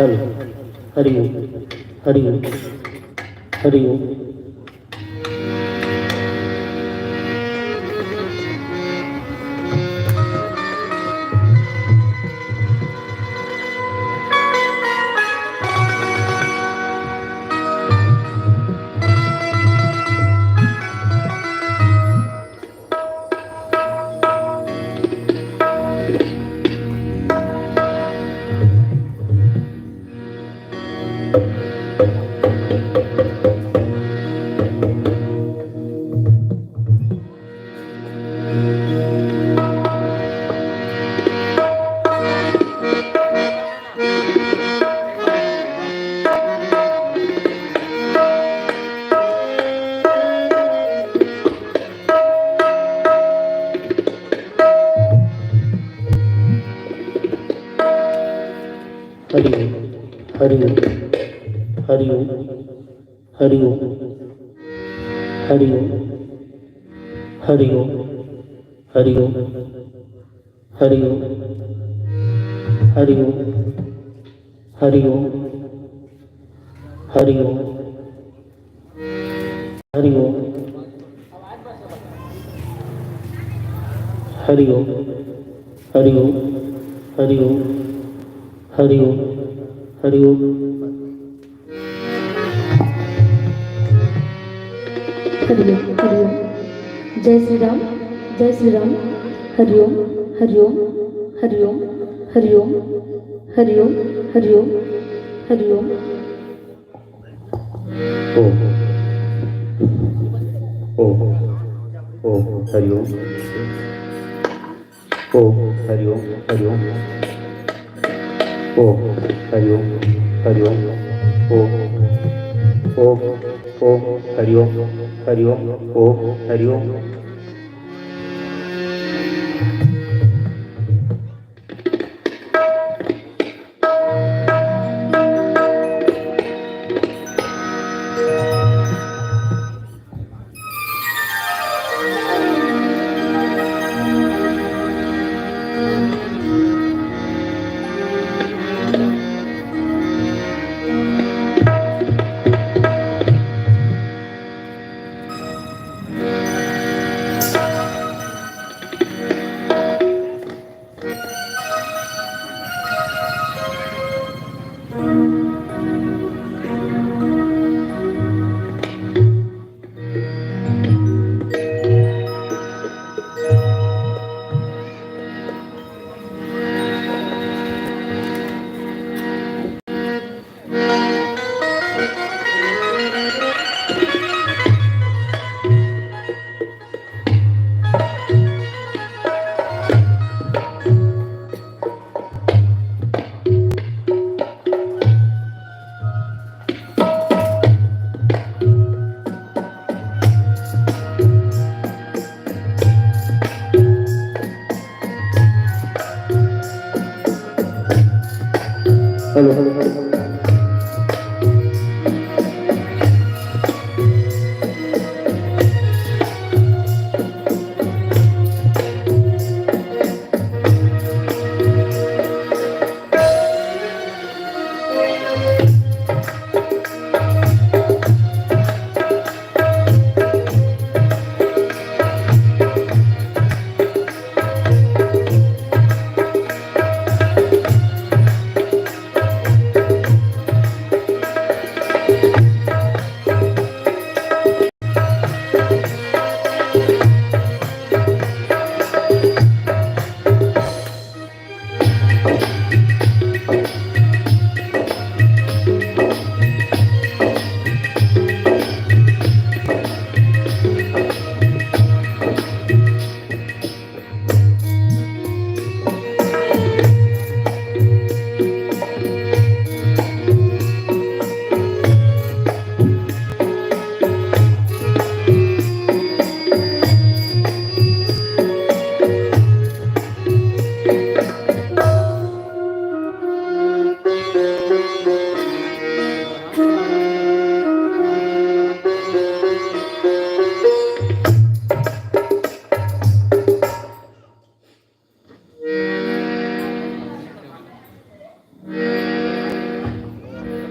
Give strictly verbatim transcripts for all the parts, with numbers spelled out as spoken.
हरि ओम, हरि ओम, हरि ओम। हरि ओम, हरि ओम, हरि ओम, हरि ओम, हरि ओम, हरि ओम, हरि ओम, हरि ओम, हरि ओम, हरि ओम, हरि ओम। हरि ओम। हरि ओम। हरि ओम। हरि ओम। हरि ओम। हरि ओम। हरि ओम। हरि ओम। जय श्री राम। जय Shri Ram. Hari Om. Hari Om. Hari Om. Hari Om. Hari Om. Hari Om. Hari Om. Hari Om. Om. Om. Om. Hari Om. Om. Hari Om. Hari Om. Om. Hari Om. Hari Om. Om. Om. Om. Hari Om. Hari Om. Om. Hari Om. Hello, hello, hello, hello.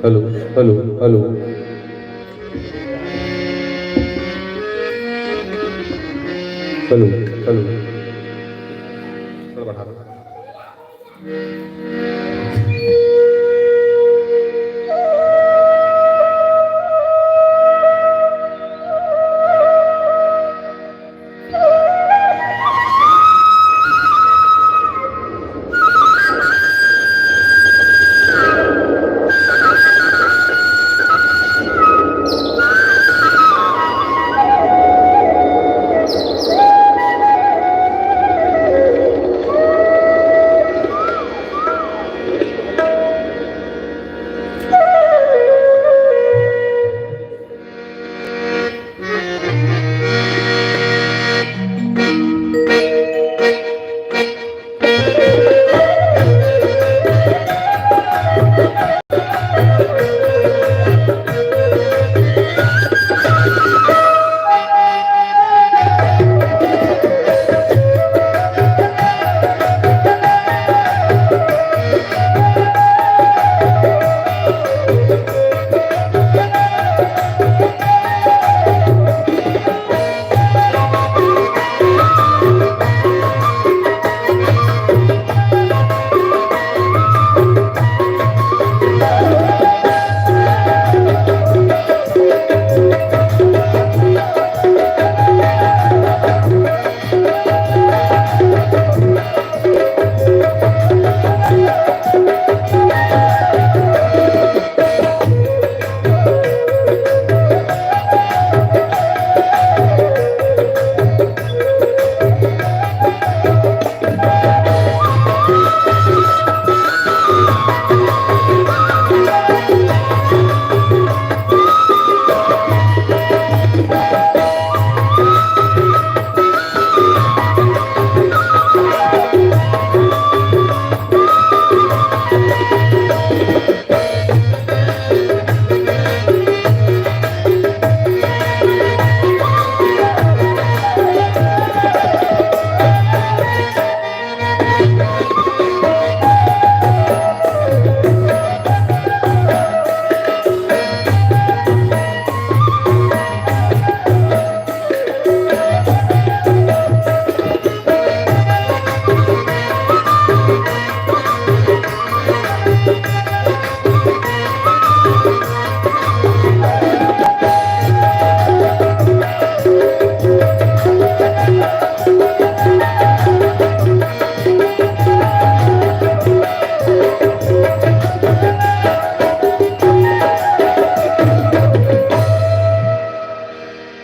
Hello, hello, hello. Hello, hello. थोड़ा बढ़ा दो।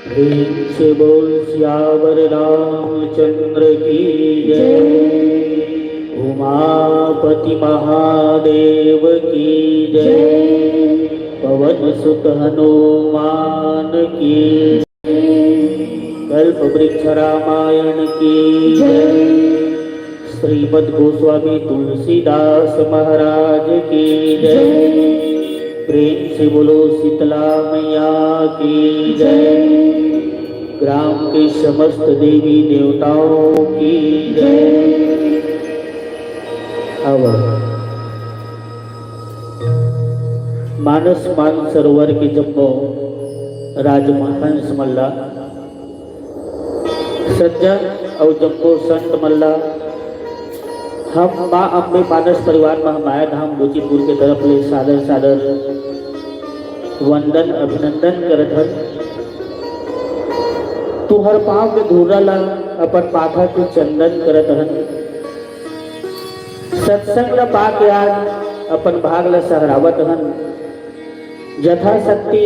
प्रेम से बोल सियावर रामचंद्र की जय, उमापति महादेव की जय, पवन सुत हनुमान की, कल्प वृक्ष रामायण की जय, श्रीमद गोस्वामी तुलसीदास महाराज की जय। प्रेम से बोलो शीतला मैया की जय। ग्राम के समस्त देवी देवताओं की जय। अब मानस मानसरोवर के जम्मो राजहंस मन ला सज्जन अउ जम्मो संत मन ला हम माँ अम्बे मानस परिवार महामाया धाम गोचीपुर के तरफ ले सादर सादर वंदन अभिनंदन करत हन। तुहर पाँव के धूरा ला अपन माथा के चंदन करत हन। सत्संग ला पाके आज अपन भाग ला सहरावत हन। यथाशक्ति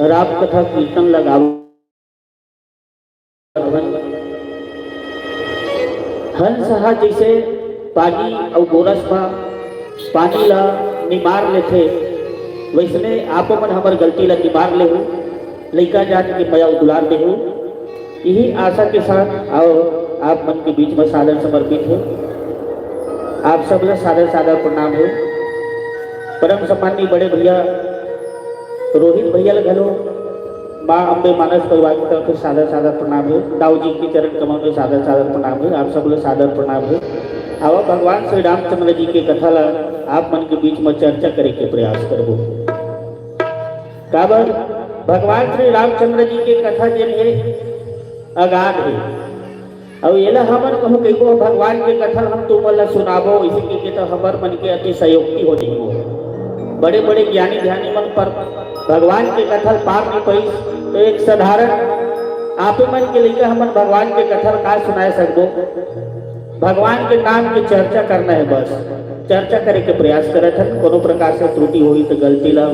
राम कथा कीर्तन लगावत हन। हंस ह जइसे पानी अउ गोरस म पानी ला निमार लेथे, वइसने आपो मन हमर गलती ला निमार लेहू, लइका जात के मया अउ दुलार देहू। इही आशा के साथ अउ आप मन के बीच म सादर समर्पित हे। आप सब ला सादर सादर प्रणाम हे। परम सम्माननीय बड़े भैया रोहित भैया ला घलो माँ अम्बे मानस परिवार की तरफ से सादर सादर प्रणाम हे। दाऊ जी के चरण कमल में सादर सादर प्रणाम हे। आप सब ला सादर प्रणाम हे। आवा, भगवान श्री रामचंद्र जी के कथा ला आप मन के बीच म चर्चा करे के प्रयास करबो। काबर, भगवान श्री रामचंद्र जी के कथा जेन हे, अगाध हे। अउ एला हमन कहूँ कहिबो, भगवान के कथा हम तुमन ला सुनाबो, इसे कहिके त हमर मन के अतिशयोक्ति हो जाही। बड़े-बड़े ज्ञानी ध्यानी मन पर भगवान के कथा ल पार नइ पइस, तो एक साधारण आपे मन के लइका हमन भगवान के कथा ल का सुनाए सकबो? भगवान के नाम के चर्चा करना हे बस, चर्चा करे के प्रयास करत हन। कोनो प्रकार से त्रुटि होही त गलती ला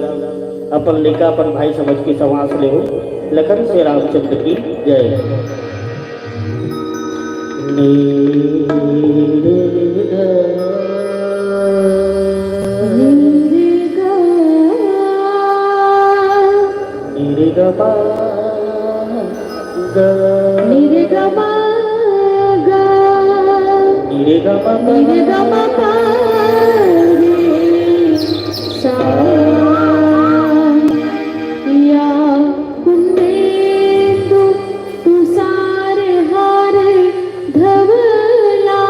अपन लइका, अपन भाई समझ के संवास लेहू। लखन से रामचंद्र की जय। तुषारहार धवला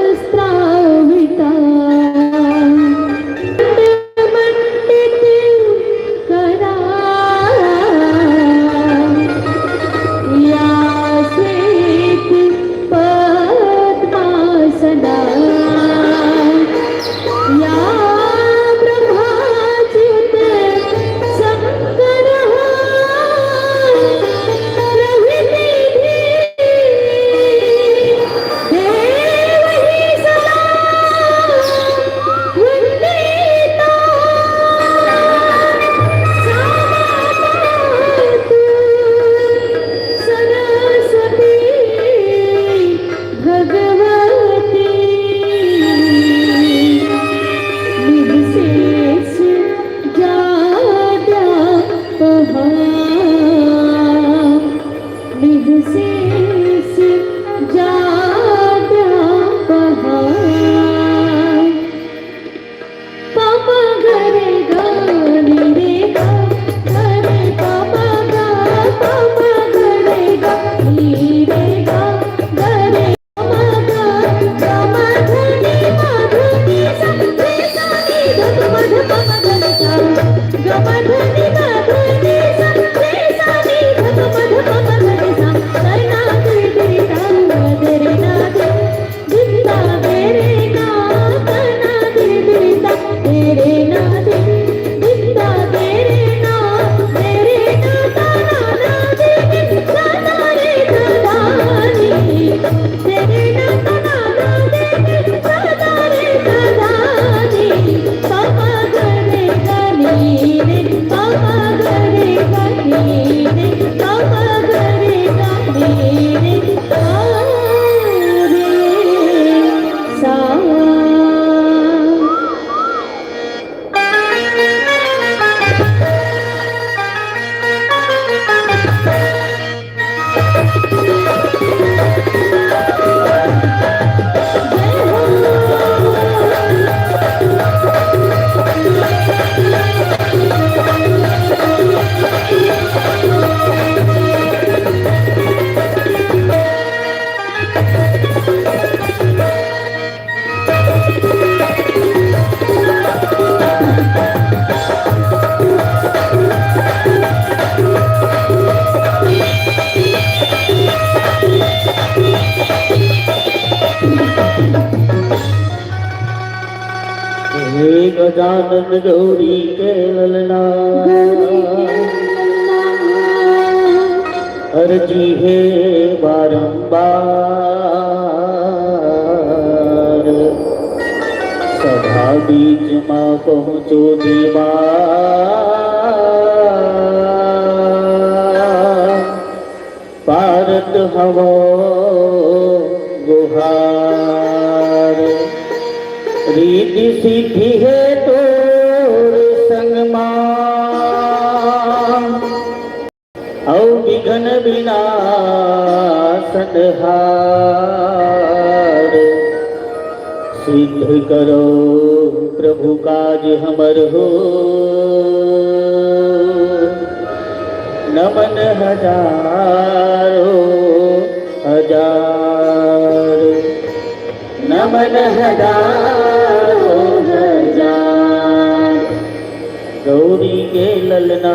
वस्त्रावृता मंडित करा या श्वेत पद्मासना या ब्रह्माच्युत शंकर प्रभृति देवहि सदा वंदिता। सा माता सरस्वती भगवती निःशेष जाड्यापहा। निःशेष जाड्यापहा। पम ग रे ग नी रे ग ग रे पम ग, पम ग रे ग नी रे ग ग रे पम ग, ग म ध नी म ध नी सा रे सा नी ध प म ध पम ग रे सा, ग म ध नी म ध नी सा रे सा नी ध प म ध पम ग रे सा। सा ना रे रे सा रे ना रे। हे गजानन गौरी के ललना, अरजी हे बारंबार, सभा बीच मा पहुँचो दीवार। पारत हवो गुहार, रिद्धि सिद्धि हे तोर संग मा, अउ विघ्न विनाशन हार। सिद्ध करो प्रभु काज हमर हो, नमन हजारो हजार। हजारों हजार। गौरी के ललना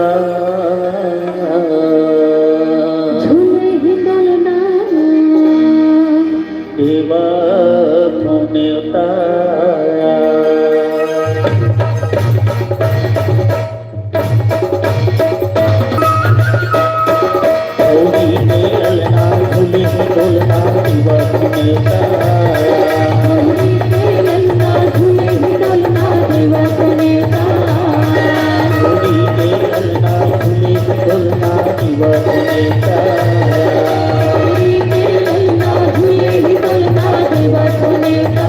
झूले ही डोलना। देवा तू नेवता। गौरी के ललना झूले ही डोलना देवा तू नेवता। गौरी के ललना झूले ही डोलना देवा तू नेवता। गौरी के ललना झूले ही डोलना देवा तू नेवता। गौरी के ललना झूले ही डोलना देवा तू नेवता।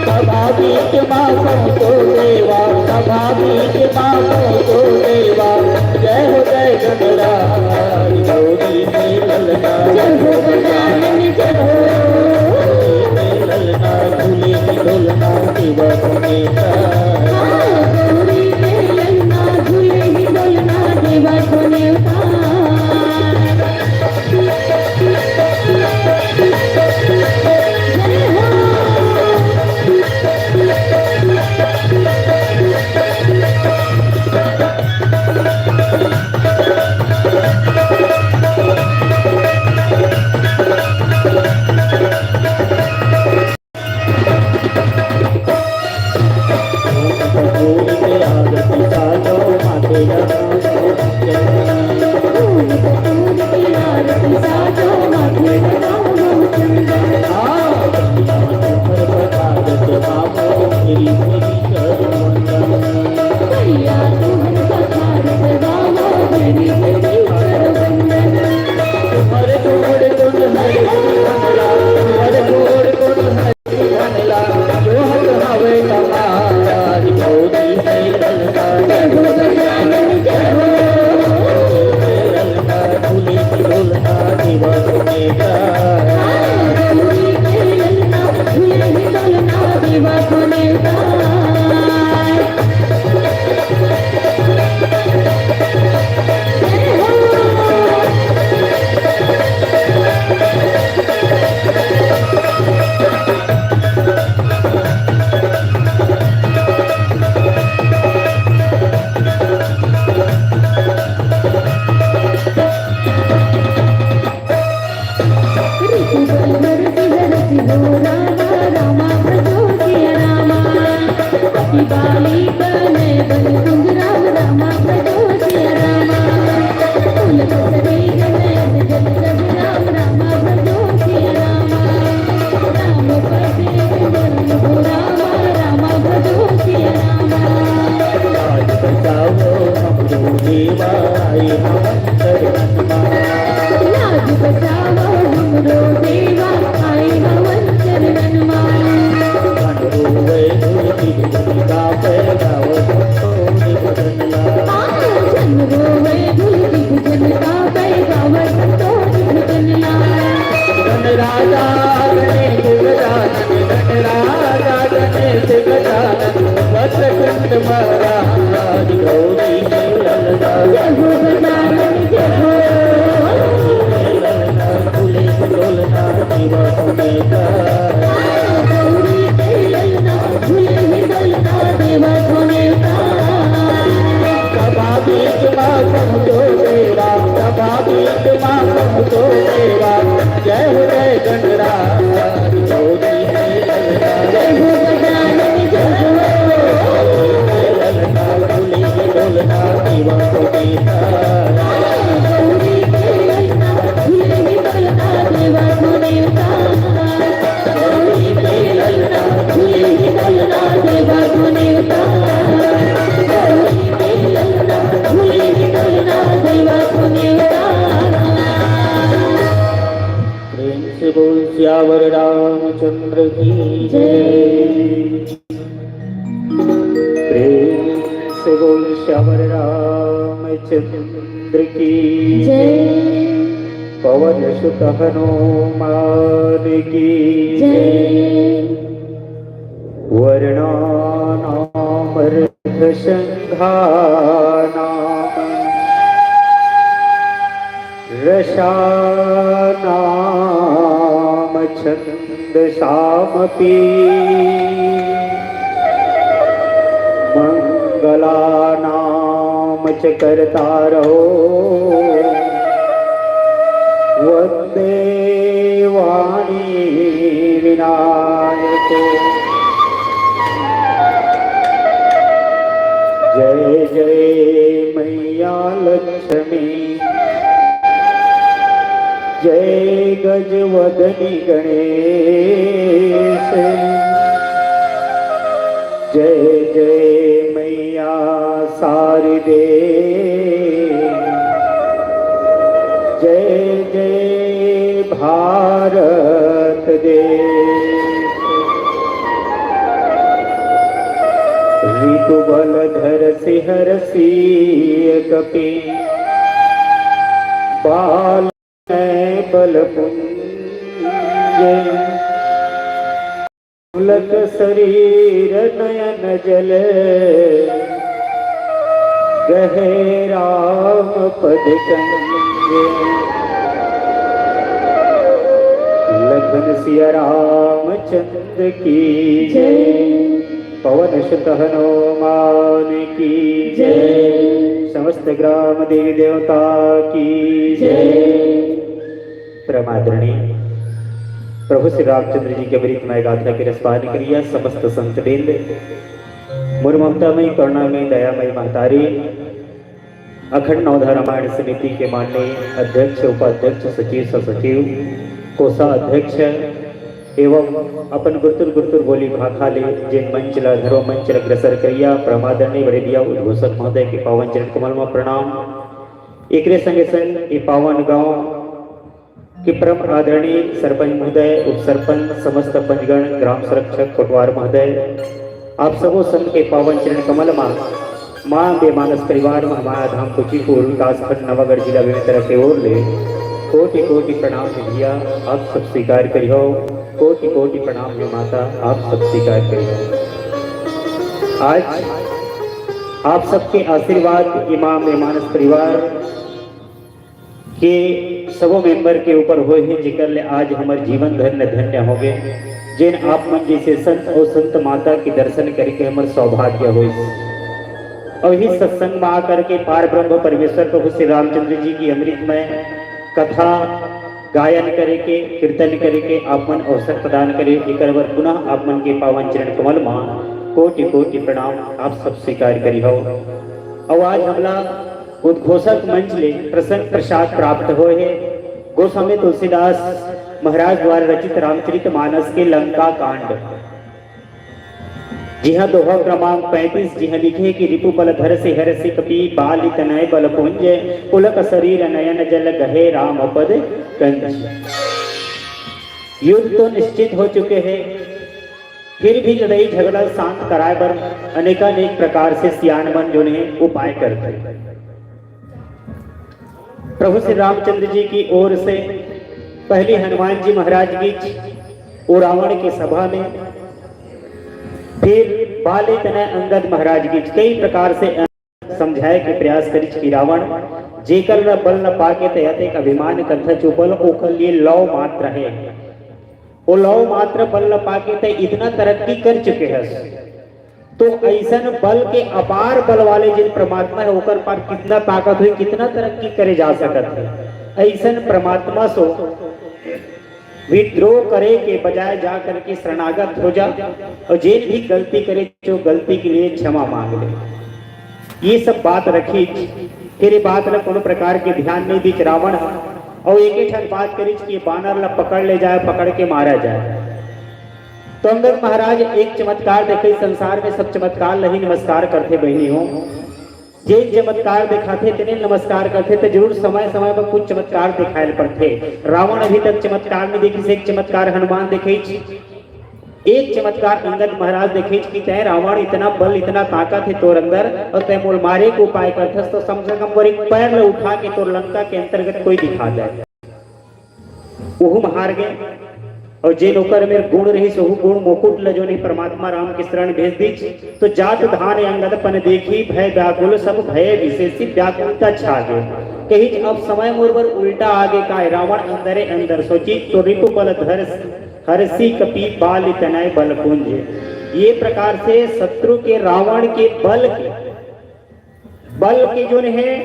स्वाभाविक माँ पहुँचो देवा, स्वाभाविक माँ पहुँचो देवा। जय हो जय गणराज गौरी के ललना। जय हो गजानन जय हो। गौरी के ललना झूले ही डोलना देवा तू नेवता। हाँ, गौरी के ललना झूले ही डोलना देवा तू नेवता। जय हो। प्रेम से बोल सियावर रामचंद्र की जय। प्रेम से बोल सियावर रामचंद्र की जय। पवन सुत हनुमान की जय। वरणानामर्धशंघानां रसानां छंद तेषामपि मङ्गलानां च कर्तारौ। वन्दे वाणी विनायको। जय जय मैया लक्ष्मी। जय गजवदनी गणेश। जय जय मैया शारदे। जय जय भारत देश। ऋतु बल धरसि हरसि कपि बाल बल पुंज। पुलक शरीर नयन जल गहे राम पद कंज। लखन सिया रामचंद्र की जय। पवन सुत हनुमान की जय। समस्त ग्राम देवी देवता की जय। परम आदरणीय प्रभु श्री रामचंद्र जी के अमृतमय गाथा के रसपान करिया समस्त संत वृंद, मोर ममतामय करुणामय दयामय महतारी, अखंड नवधा रामायण समिति के माननीय अध्यक्ष, उपाध्यक्ष, सचिव, सहसचिव, कोषाध्यक्ष एवं अपन गुरतुर गुरतुर बोली भाखा ले जेन मंच ल धरो मंच ल अग्रसर करिया परम आदरणीय बड़े भैया उद्घोषक महोदय के पावन चरण कमल म प्रणाम। एकरे संगे संग ए पावन गांव के परम आदरणीय सरपंच महोदय, उप सरपंच, समस्त पंचगण, ग्राम संरक्षक, कोटवार महोदय, आप सबो संग के पावन चरण कमल मा, माँ अम्बे मानस परिवार मा, हमारा धाम कुचिपुर, विकासखंड नवागढ़, जिला बेमेतरा के ओर ले कोटि कोटि प्रणाम हे भैया, आप सब स्वीकार करिहो। कोटि कोटि प्रणाम हे माता, आप सब स्वीकार करिहो। आज आप सबके आशीर्वाद, माँ अम्बे मानस परिवार के सबो मेंबर के ऊपर होए हे, जेकर ले आज हमर जीवन धन्य धन्य होगे, जेन आप मन जैसे संत अउ संत माता के दर्शन करके हमर सौभाग्य होइस। अउ इही सत्संग में आकर के पार ब्रह्म परमेश्वर प्रभु श्री रामचंद्र जी की अमृतमय कथा गायन करे के, कीर्तन करे के आप मन अवसर प्रदान करे, एकर बर पुनः आप मन के पावन चरण कमल में कोटि कोटि प्रणाम, आप सब स्वीकार करिहो। अउ आज हमला उद्घोषक मंच ले प्रसंग प्रसाद प्राप्त होए हे। गोस्वामी तुलसीदास महाराज द्वारा रचित रामचरित मानस के लंका कांड, जिहां दोहा क्रमांक पैंतीस, जिहां लिखे कि रिपु बल धरसि हरसि कपि बालि तनय बल पुंज, पुलक शरीर नयन जल गहे राम पद कंज। युद्ध तो निश्चित हो चुके हे, फिर भी लड़ाई झगड़ा शांत कराए बर अनेकानेक प्रकार से सियान मन जोन हे उपाय करथे। प्रभु श्री रामचंद्र जी की ओर से पहली हनुमान जी महाराज की ओ रावण के सभा में, फिर बाले तनय अंगद महाराज की कई प्रकार से समझाए के प्रयास करिस कि रावण जेकर ल बल ल पाके ते अतेक अभिमान करथस, जो बल ओकर लिए लौ मात्र हे। ओ लौ मात्र बल ल पाके ते इतना तरक्की कर चुके हस, तो अइसन बल के अपार बल वाले जिन परमात्मा हे, ओकर पार कितना ताकत होही, कितना तरक्की करे जा सकत हे। अइसन परमात्मा सो विद्रोह करे के बजाय जा करके शरणागत हो जा, अउ जेन भी गलती करे, जो गलती के लिए क्षमा मांग ले। ये सब बात रखिस, फिर ये बात ला कोनो प्रकार के ध्यान नहीं दिस रावण ह, अउ एक ही ठन बात करिस कि बानर ला पकड़ ले जाए, पकड़ के मारा जाए। तो अंगद महाराज एक चमत्कार देखे, संसार में सब चमत्कार ला ही नमस्कार करथे बहिनी हो। जेन चमत्कार देखाथे तेने नमस्कार करथे, तो जरूर समय समय पर कुछ चमत्कार दिखाए ल पड़थे। रावण अभी तक चमत्कार नहीं देखिस, एक चमत्कार हनुमान देखे, एक चमत्कार अंगद महाराज देखे कि तय रावण इतना बल, इतना ताकत हे तोर अंदर, अउ तय मोल मारे के उपाय करथस, तो कम से कम मोर एक पैर ल उठा के तोर लंका के अंतर्गत कोई दिखा दे। ओहू म हार गे। अउ जेन ओकर मेर गुण रहिस, ओहू गुण मुकुट ल जोन हे परमात्मा राम के शरण भेज दिस, तो जात धान अंगद पन देखी, भय व्याकुल सब भय विशेषी, व्याकुलता छा गे। कहिच अब समय मोर बर उल्टा आगे काय, रावण अंदरे अंदर सोचिच तो रिपु बल धर हरसी कपि बालि तनय बल कुंज। ये प्रकार से शत्रु के, रावण के बल के, बल के जोन हे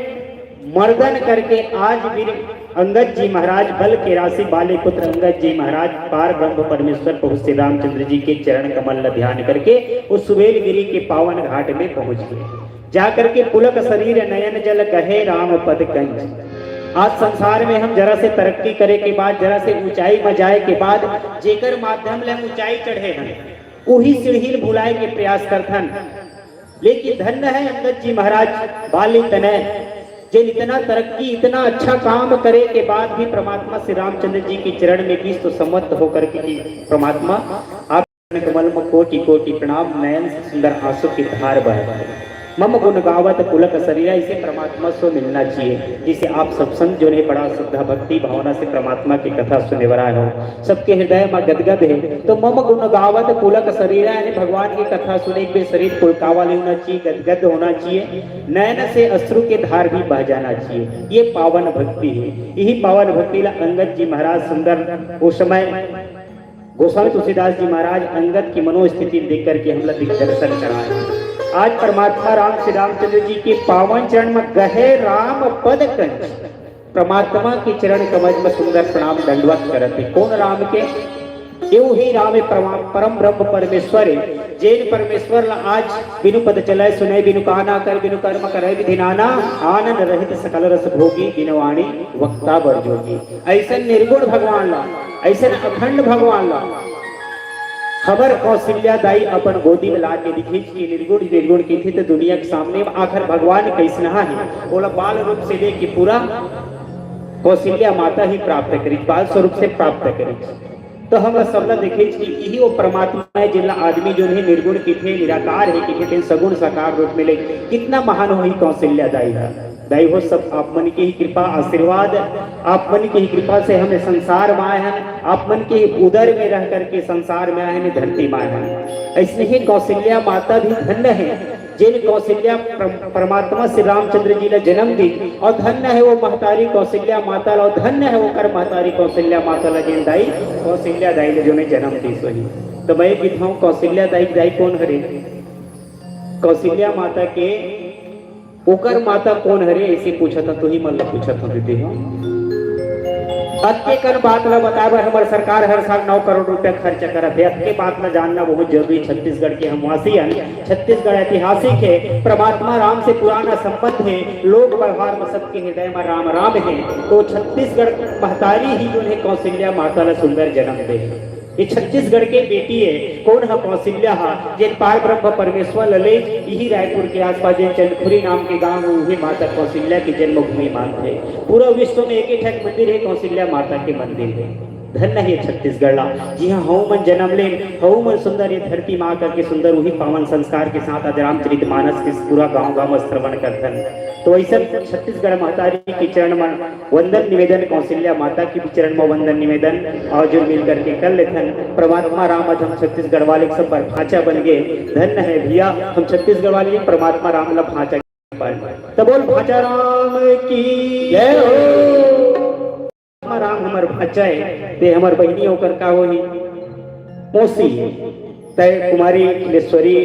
मर्दन करके आज वीर अंगद जी महाराज बल के राशि बाली पुत्र अंगद जी महाराज पार ब्रह्म परमेश्वर प्रभु श्री रामचंद्र जी के चरण कमल ल ध्यान करके उस सुबेल गिरी के पावन घाट में पहुंच गए। जाकर के पुलक शरीर नयन जल गहे राम पद कंज। आज संसार में हम जरा से तरक्की करे के बाद, जरा से ऊंचाई में जाए के बाद जेकर माध्यम ले हम ऊंचाई चढ़े हन, उही सीढ़ी ल भुलाए के प्रयास करथन। लेकिन धन्य है अंगद जी महाराज बाली तनय, जे इतना तरक्की, इतना अच्छा काम करे के बाद भी परमात्मा श्री रामचंद्र जी के चरण में गिस तो समर्थ होकर के कि परमात्मा आप कमल में कोटि कोटि प्रणाम, नयन से सुंदर आंसू की धार बह। मम गुण गावत पुलक शरीर, इसे परमात्मा से मिलना चाहिए, जिसे आप सत्संग जो है बड़ा श्रद्धा भक्ति भावना से परमात्मा की कथा सुने वाला हो, सबके हृदय में गदगद है। तो मम गुण गावत पुलक शरीर, यानी भगवान की कथा सुने के शरीर पुलकावा ले होना चाहिए, गदगद होना चाहिए, नयन से अश्रु के धार भी बह जाना चाहिए। ये पावन भक्ति है। यही पावन भक्ति ला अंगद जी महाराज सुंदर उस समय गोस्वामी तुलसीदास जी महाराज अंगद की मनोस्थिति देख करके हमला दिग्दर्शन कराए। आज परमात्मा राम श्री रामचंद्र जी के पावन चरण में गहे राम पद कंज, परमात्मा के चरण कमल में सुंदर प्रणाम दंडवत करत है। कौन राम के? ये वही राम है, परमा-, परम ब्रह्म परमेश्वर है। जेन परमेश्वर ला आज बिनु पद चलय सुनय, बिनु काना कर, बिनु कर्म करय विधि नाना, आनंद रहित सकल रस भोगी, बिनु वाणी वक्ता बर जोगी। ऐसन निर्गुण भगवान ला, ऐसन अखंड भगवान ला हमर कौशल्या दाई अपन गोदी में ला के दिखिस कि निर्गुण, निर्गुण किथे तो दुनिया के सामने आखिर भगवान कैसना है, ओला बाल रूप से लेके पूरा कौशल्या माता ही प्राप्त करिस, बाल स्वरूप से प्राप्त करिस। तो हम सबला देखे कि यही वो परमात्मा है जिनला आदमी जो नहीं निर्गुण किथे, निराकार है किथे, तेन सगुण साकार रूप में ले, कितना महान होही कौशल्या दाई है। दाई हो, सब आप मन के ही कृपा आशीर्वाद, आप मन के ही कृपा से हम संसार में आए हैं, आप मन के ही उदर में रह करके संसार में आए हैं, धरती में आए हैं। ऐसे ही कौशल्या माता भी धन्य है, जिन कौशल्या पर-, परमात्मा श्री रामचंद्र जी ला जन्म दी, और धन्य है वो महतारी कौशल्या माता ला, और धन्य है वो कर महतारी कौशल्या माता ला, जिन दाई कौशल्या दाई ला जो ने जन्म दी सोही। तो मैं कहता हूँ, कौशल्या दाई, दाई कौन हरे? कौशल्या माता के ओकर माता कौन हरे, ऐसे पूछत हंव, तुही मन ला पूछत हंव दीदी हो। अतके कन बात ला बताए बर हमर सरकार हर साल नौ करोड़ रुपया खर्च करत हे। अतके बात ला जानना बहुत जरूरी। छत्तीसगढ़ के हम वासी हन, छत्तीसगढ़ ऐतिहासिक हे, परमात्मा राम से पुराना संबंध हे। लोक व्यवहार में सबके हृदय में राम राम हे। तो छत्तीसगढ़ महतारी ही जो हे कौशल्या माता ला सुंदर जन्म दे। ये छत्तीसगढ़ के बेटी हे, कौन ह? कौशल्या ह, जेन पार ब्रह्म परमेश्वर ल ले इही रायपुर के आसपास जेन चंदखुरी नाम के गांव हे, उही माता कौशल्या के जन्मभूमि मानथे। पूरा विश्व में एक ही ठक मंदिर हे, कौशल्या माता के मंदिर हे। धन्य हे छत्तीसगढ़ ला, जिहां हऊ मन जन्म लेन, हऊ मन सुंदर ये धरती माँ करके सुंदर उही पावन संस्कार के साथ आज रामचरित मानस के पूरा गांव गांव में श्रवण करथन। तो ऐसा छत्तीसगढ़ महतारी के चरण में वंदन निवेदन, कौशल्या माता के भी चरण में वंदन निवेदन, और जो मिल करके कर लेथन। परमात्मा राम आज हम छत्तीसगढ़ वाले सब बर भांचा बन गए। धन्य है भैया, हम छत्तीसगढ़ वाले परमात्मा राम ला भांचा के पाए। तो बोल भांचा राम की जय हो। परमात्मा राम हमर भांचा है, ते हमर बहिनी ओकर का होही? मौसी। तय कुमारी खिलेश्वरी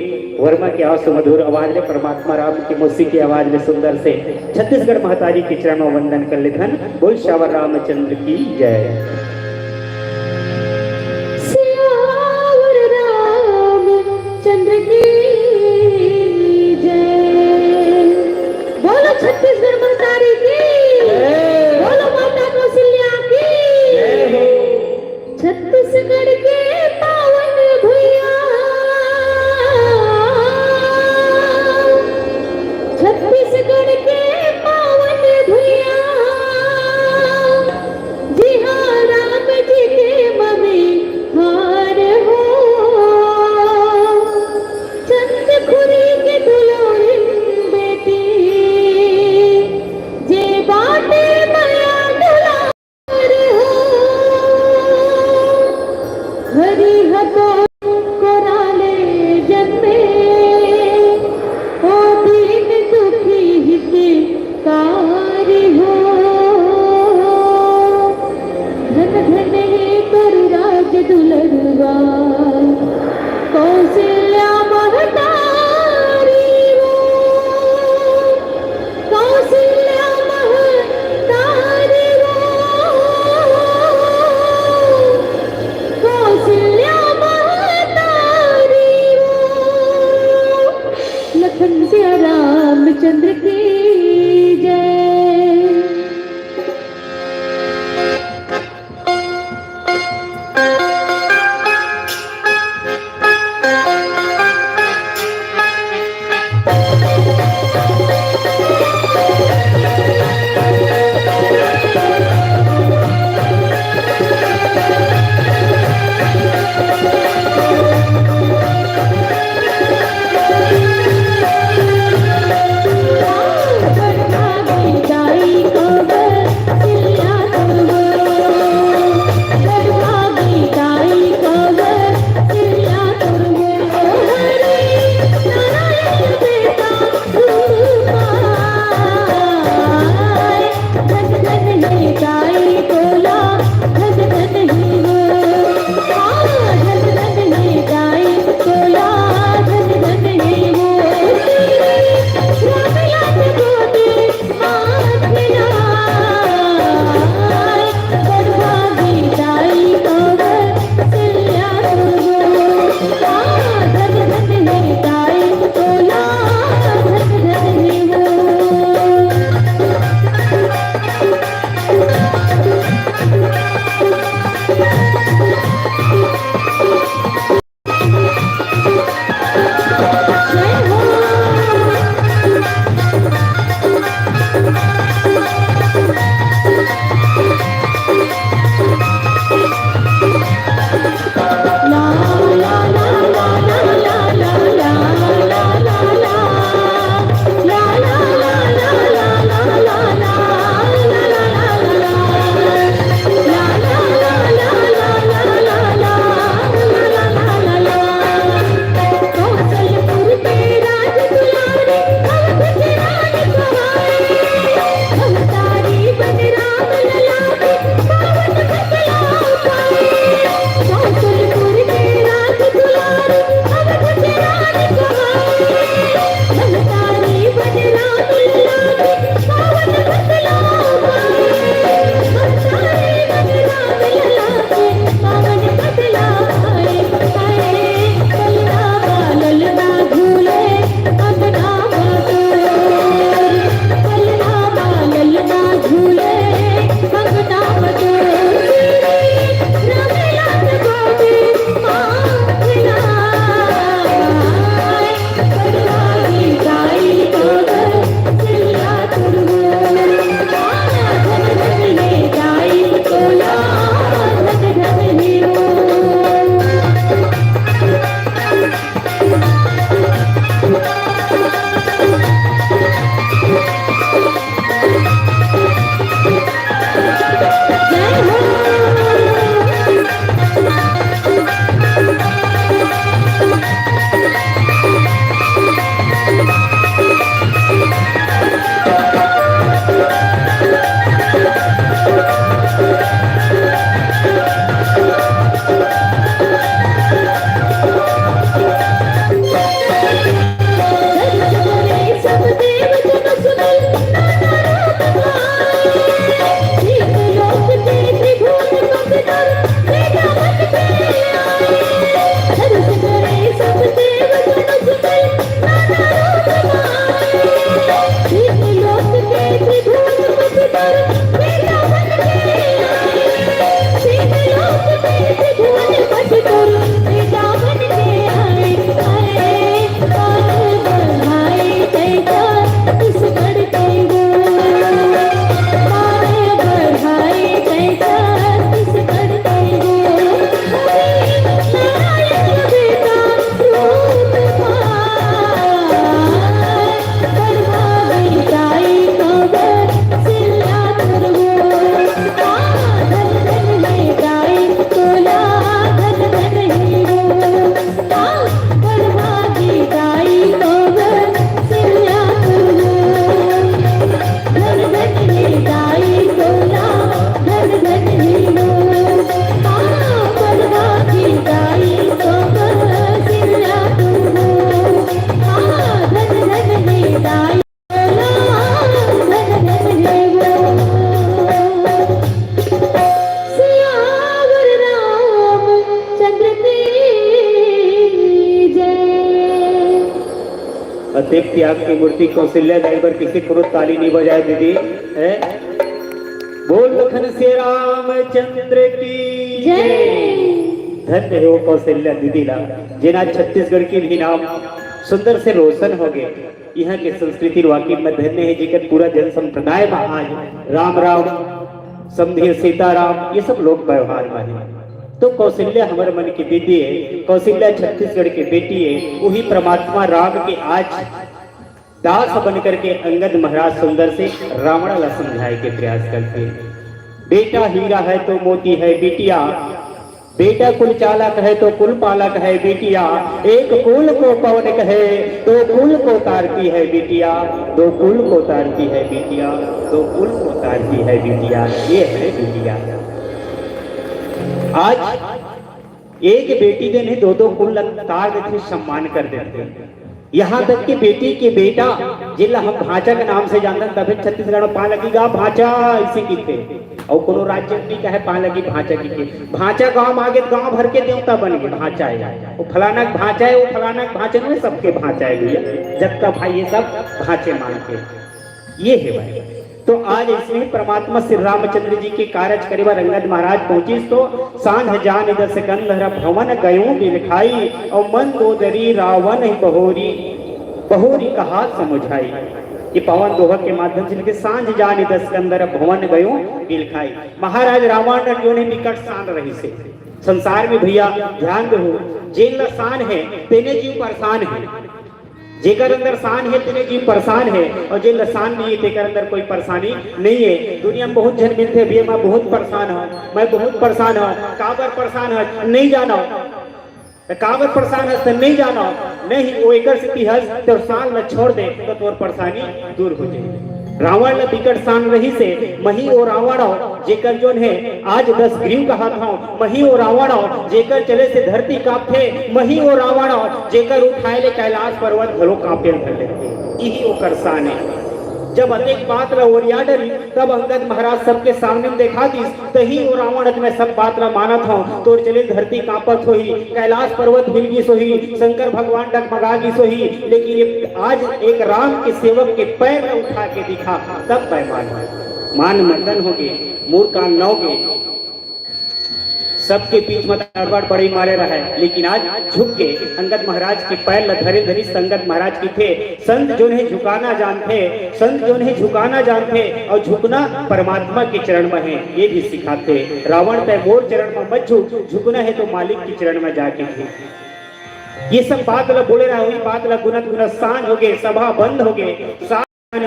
वर्मा के आवाज से, मधुर आवाज ले, परमात्मा राम की मौसी की आवाज ले सुंदर से छत्तीसगढ़ महतारी के चरण में वंदन कर लेथन। बोल सियावर रामचंद्र की जय। सियावर रामचंद्र की जय। बोलो छत्तीसगढ़ महतारी की। जय। बोलो माता कौशल्या की। जय हो। छत्तीसगढ़ के पावन भुइया, छत्तीसगढ़ के पावन भुइया, जिहाँ राम जी के ममिहार हो। चंदखुरी के दुलरिन बेटी, जे बाटे मया दुलार हो। हरि हतो कोराले जन्मे, ओ दीन दुखी हितकारी हो। दुलरुआ कौशल्या महतारी वो, कौशल्या महतारी वो, कौशल्या महतारी वो। लखन सिया रामचंद्र की जय। देख त्याग की मूर्ति कौशल्या दाई बर किसी पुरुष ताली नहीं बजाए दीदी, है? बोल लखन से रामचंद्र की जय। धन्य है वो कौशल्या दीदी ला, जेन आज छत्तीसगढ़ की भी नाम सुंदर से रोशन हो गए। यहाँ के संस्कृति वाकई में धन्य है, जेकर पूरा जन संप्रदाय में आज राम राम, समधी सीताराम, ये सब लोक व्यवहार में है। तो कौशल्या हमर मन की दीदी है, कौशल्या छत्तीसगढ़ की बेटी है, वही परमात्मा राम के आज दास बन करके अंगद महाराज सुंदर से रावण ला समझाए के प्रयास करते हैं। बेटा हीरा है तो मोती है बिटिया, बेटा कुल चालक है तो कुल पालक है बिटिया, एक कुल को पवन कहे, दो कुल को तारती है बिटिया, दो कुल को तारती है बिटिया, दो कुल को तारती है बिटिया, ये है बिटिया। आज एक बेटी देने दो दो कुल तार देते, सम्मान कर देते। यहाँ तक कि बेटी के बेटा, जिला हम भांचा के नाम से जानते हैं, तभी छत्तीसगढ़ में पान लगी गा भांचा, इसे किथे। और कोनो राज्य में नहीं कहे पान लगी भांचा किथे। भांचा गांव में आगे तो गांव भर के देवता बन गए, भांचा है वो, फलाना के भांचा है वो, फलाना के भांचा नहीं, सबके भांचा है भैया। जब का भाई ये सब भांचे मानते हैं। ये है भाई। तो आज इसमें परमात्मा श्री रामचंद्र जी के कारज करे बर अंगद महाराज पहुंचिस तो सांझ जान दस कंधर भवन गयो बिलखाई, और मंदोदरी रावण ही बहोरी, बहोरी कहा समुझाई। ये पावन दोहा के माध्यम से लिखे, सांझ जान दस कंधर भवन गयो बिलखाई। महाराज रावण जो ने बिकट सान रहिसे संसार में भैया, ध्यान दो, जेन ला सान है तेने जीव परेशान है। जेकर अंदर सान है तेने जीव परेशान है, और जेन ला सान नहीं है तेकर अंदर कोई परेशानी नहीं है। दुनिया में बहुत झन मिलथे, भैया मैं बहुत परेशान हूँ, मैं बहुत परेशान हूँ। काबर परेशान है नहीं जानो, तो काबर परेशान हस तो नहीं जानो। नहीं, वो एकर स्थिति हस तो सान ला छोड़ दे तो तोर परेशानी दूर हो जाए। रावण ला बिकट सान रहिसे, मही ओ रावण हो जेकर जोन है आज दस ग्रीव कहत हूँ, मही ओ रावण हो जेकर चले से धरती कांपथे, मही ओ रावण हो जेकर उठाए ले कैलाश पर्वत घलो कांपे ल धर लेथे। इही ओकर सान है। जब अतेक बात ला ओरिया डरी, तब अंगद महाराज सबके सामने में देखा दिस, तही ओ रावण, मैं सब बात ला मानत हूँ, तोर चले धरती कांपत होही, कैलाश पर्वत हिल गिस होही, शंकर भगवान डगमगा गिस होही, लेकिन ये आज एक राम के सेवक के पैर ला उठा के दिखा, तब मैं मान, मान मर्दन हो गए, मूर कान नौ गए। सबके बीच में तलवार बड़ी मारे रहे, लेकिन आज झुक के अंगद महाराज के पैर ल धरे धरी संगत महाराज की थे। संत जोन है झुकाना जानथे, संत जोन है झुकाना जानथे, और झुकना परमात्मा के चरण में है, ये भी सिखाथे। रावण तय मोर चरण में मत झुक, झुकना है तो मालिक के चरण में जाके झुक। ये सब बात ला बोले रहा, वही बात ला गुनत गुनत सांझ हो गए, सभा बंद हो गए।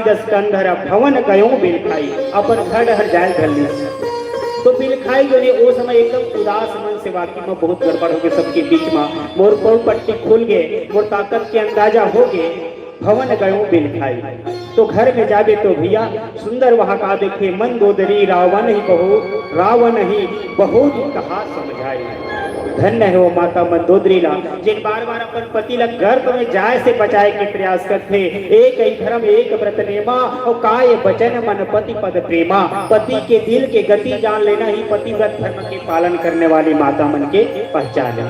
दस कंधर भवन गयो बिलखाई, अपन घर डहर जाए धर ली। तो बिलखाई जो ने ओ समय एकदम उदास मन से, वाकई में बहुत गड़बड़ हो गए सबके बीच में, मोर पोल पट्टी खुल गए, मोर ताकत के अंदाजा हो गए, भवन गयो बिलखाई। तो घर में जाबे तो भैया सुंदर वहां का देखे, मंदोदरी रावण ही बहो, रावण ही बहुत कहा समझाई। धन्य है वो माता मंदोदरी ला, जेन बार बार अपन पति ला गर्भ में जाए से बचाए के प्रयास करथे। एक ही धर्म एक व्रत नेमा, और काय वचन मन पति पद प्रेमा। पति के दिल के गति जान लेना ही पतिव्रत धर्म के पालन करने वाली माता मन के पहचान है।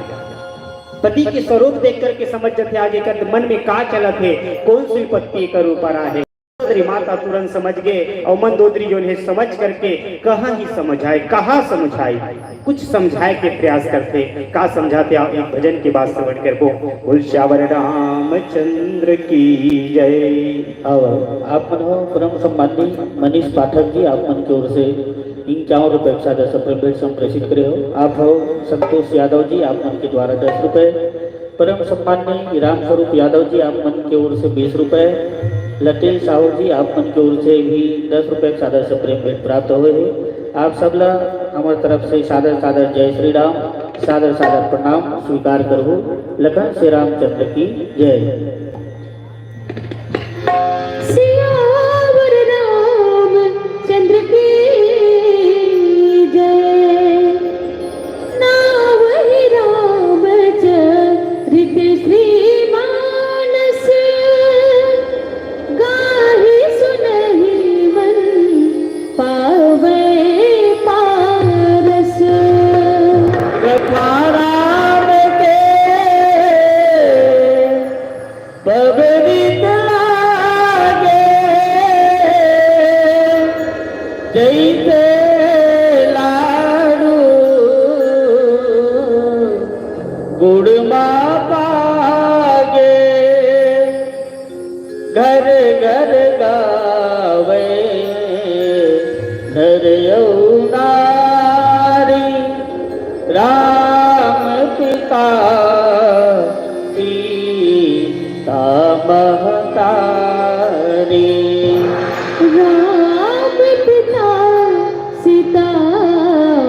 पति के स्वरूप देख करके समझ जाते आगे कर मन में का चलत है, कौन सी विपत्ति कर ऊपर आहे। मंदोदरी माता तुरंत समझ गए, और मंदोदरी जो है समझ करके कहाँ ही समझाए, कहाँ समझाए, कुछ समझाए के प्रयास करथे। का समझाथे, आओ एक भजन के बाद श्रवण करबो। बोल सियावर रामचंद्र की जय। अब आप मन हो परम सम्माननीय मनीष पाठक जी, आप मन के ओर से इक्यावन रुपए के सादा सप्रेम भेंट संप्रेषित करे हो। आप हो संतोष यादव जी, आप मन के द्वारा दस रुपए। परम सम्माननीय राम स्वरूप यादव जी, आप मन के ओर से बीस रुपए। लतेश साहू जी, आप मन के ओर से भी दस रुपए के सादा सप्रेम भेंट प्राप्त हुए हैं। आप सबला हमर तरफ से सादर सादर जय श्री राम, सादर सादर प्रणाम स्वीकार करहु। लखन श्री रामचंद्र की जय। सियावर रामचंद्र की जय। नाव ही रामचरित श्री मानस, गाहि सुनहि मन पावे पारस। कथा राम के सीता, सीता महतारी। राम पिता सीता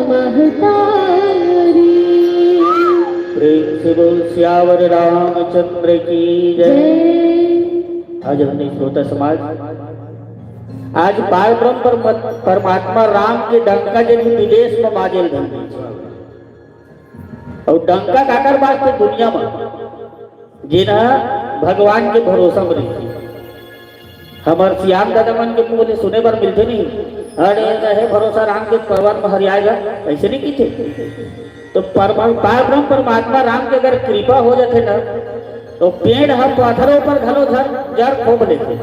महतारी। प्रेम से बोल सियावर रामचंद्र की जय। जय। आज हमने श्रोता समाज, आज पार ब्रह्म परम-, परमात्मा राम के डंका जन विदेश में बाजेल धन। अउ डंका काकर बाजथे दुनिया म, जेन ह भगवान के भरोसा म रहिथे। हमर सियान दादा मन के मुंह ले सुने बर मिलथे नहीं, "अरे रहे भरोसा राम के, परवर म हरियाएगा", ऐसे नहीं किथे। तो परमा-, पार ब्रह्म परमात्मा राम के अगर कृपा हो जाथे ना, तो पेड़ ह पत्थरों पर घलो धर, जर खोप लेथे।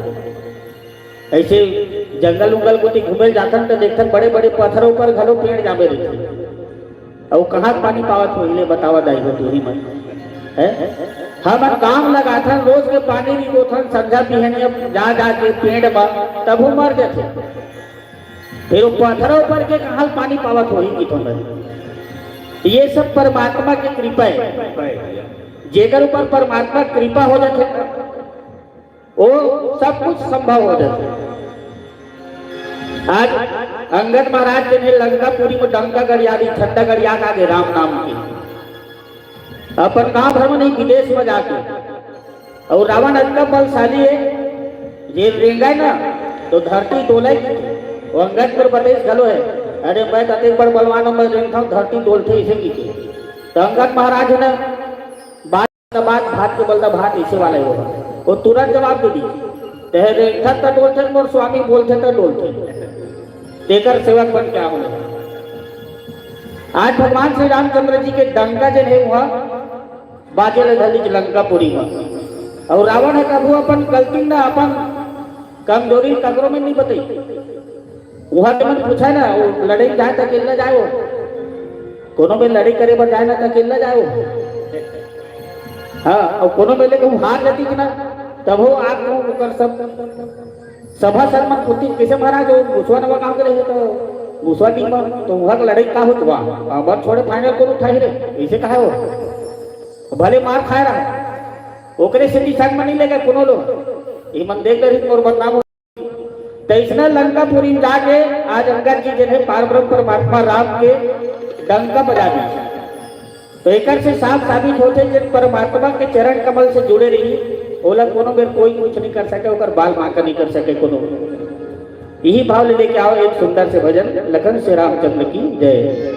ऐसे जंगल उंगल कोती घूमे जाथन त देखथन बड़े बड़े पत्थरों पर घलो पेड़ जामे रहिथे। अउ कहाँ पानी पावत होही ले बतावा दाई हो तुही मन, हैं? हमन काम लगाथन, रोज के पानी रिगोथन, संझा बिहनिया जा जा के पेड़ म, तभो मर जाथे। फिर वो पत्थरों पर के कहाँ पानी पावत होही किथों भाई? ये सब परमात्मा की कृपा है। जेकर ऊपर परमात्मा कृपा हो जाथे, वो सब कुछ संभव हो जाथे। आज अंगद महाराज के ने लंकापुरी में डंका गड़िया दी, झंडा गड़िया का दे राम नाम के। अपन गांव भर में नहीं, विदेश में जाके। अउ रावण अतका बलशाली है, जे रेंगाय ना, तो धरती डोले। वो अंगद पर बतेस घलो है, "अरे, मैं तो अतेक बड़ बलवान हूँ, मैं रेंगथंव, धरती डोलथे," इसे की। तो अंगद महाराज ने बात, बात भात के बलदा भात इसे वाला ही होगा, वो तुरंत जवाब दे दी, "तहे रेंगथस त डोलथे, मोर स्वामी बोलथे त डोलथे।" तेकर सेवक बन क्या होगा? आज भगवान श्री रामचंद्र जी के डंका जन है वहाँ बाजे ले धलिच लंकापुरी में। अउ रावण ह कभू अपन गलती ना, अपन कमजोरी ककरो में नहीं बताई। वहाँ के मन पूछा ना, वो लड़ाई जाए त अकेला जाए, वो कोनो में लड़ाई करे बर जाए ना त अकेला जाए वो। हाँ, अउ कोनो में ले कहूँ हार जाती कि ना, तभो आप लोग ओकर सब सभा सर मन पूछती, "कैसे महाराज, वो मुसवा नवा गांव के रहे तो मुसवा टीम में तो वहाँ के लड़ाई का होत बा? हमर छोड़े फाइनल कोनो उठाही रे, ऐसे कहा हो?" भले मार खाए रहा, ओकरे से भी संग में नहीं लेगा कोनो लोग। ये मन देख ले रही मोर बदनाम हो। तैसना लंकापुरी में जाके आज अंगद जी जन है पार ब्रह्म परमात्मा राम के डंका बजा दी। तो एकर से साफ साबित होथे, जे परमात्मा के चरण कमल से जुड़े रही, ओला कोनो बेर कोई कुछ नहीं कर सके, ओकर बाल बांका नहीं कर सके कोनो। यही भाव ले लेके आओ एक सुंदर से भजन, लखन से रामचंद्र की जय।